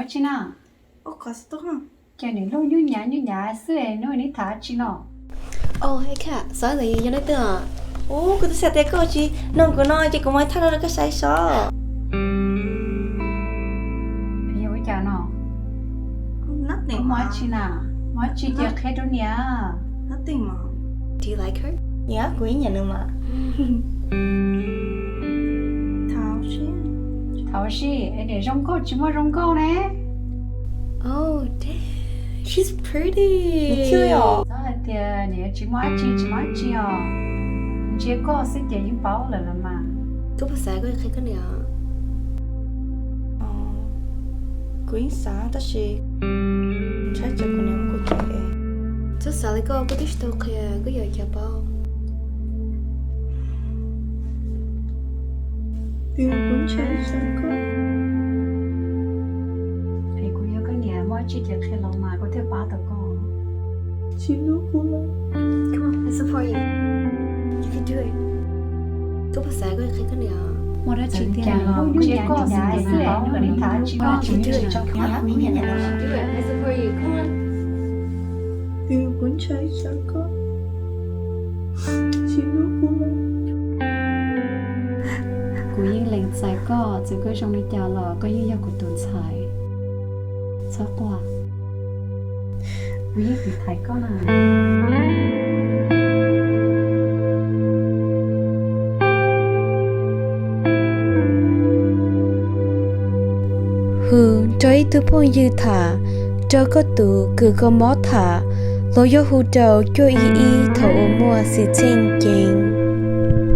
Tsi na? Ces nws lub nyuj nyav nyuj nyav xwb es nws neb tham tsi no? Xav tias yog nej twb, ub, kuv twb xav tias koj tsis nug kuv no ces kuv mam thaj rau koj saib seb. Yog ua cas no? Muaj dab tsi na? Muaj dab tsi ces qhia rau niam. Do you like her? Yog, kuv yeej nyiam nws mas. Thaum ub es niam zoo nkauj tsis muaj zoo nkauj ne. Oh, damn, she's pretty. Txhob hais tias niam tsis muaj dab tsi, tsis muaj dab tsi os. Ntsia koj xwb ces yeej paub lawm los mas. Koj puas xav koj qhia koj niam? Kuv yeej xav tab sis ntshai tsam kuv niam muab kuv cem. Txhob xav li koj, koj twb tsis tau qhia, koj yuav ua cas paub? Kuv ntshai tsam koj, es kuv yog koj niam, muaj dab tsi ces qhia los mas kuv thiaj pab tau koj. Tsis hlub kuv lawm. Come on, I support you. You can do it. Koj puas xav koj qhia koj niam? Muaj dab tsi tiag los kuv ntsia koj xwb ces yeej paub lawm. Koj puas xav koj qhia koj niam? Do it. I support you. Come on. Kuv ntshai tsam koj, tsis hlub kuv lawm. Kuv yeej lees txais koj, txawm koj zoo li cas los koj yeej yog kuv tus ntxhais. Txhob quaj, kuv yeej tiv thaiv koj na. Hu nrog ib tug phooj ywg tham, nrog koj tus kws kho mob tham, los yog hu rau cuaj ib ib thaum uas muaj xwm txheej ncees.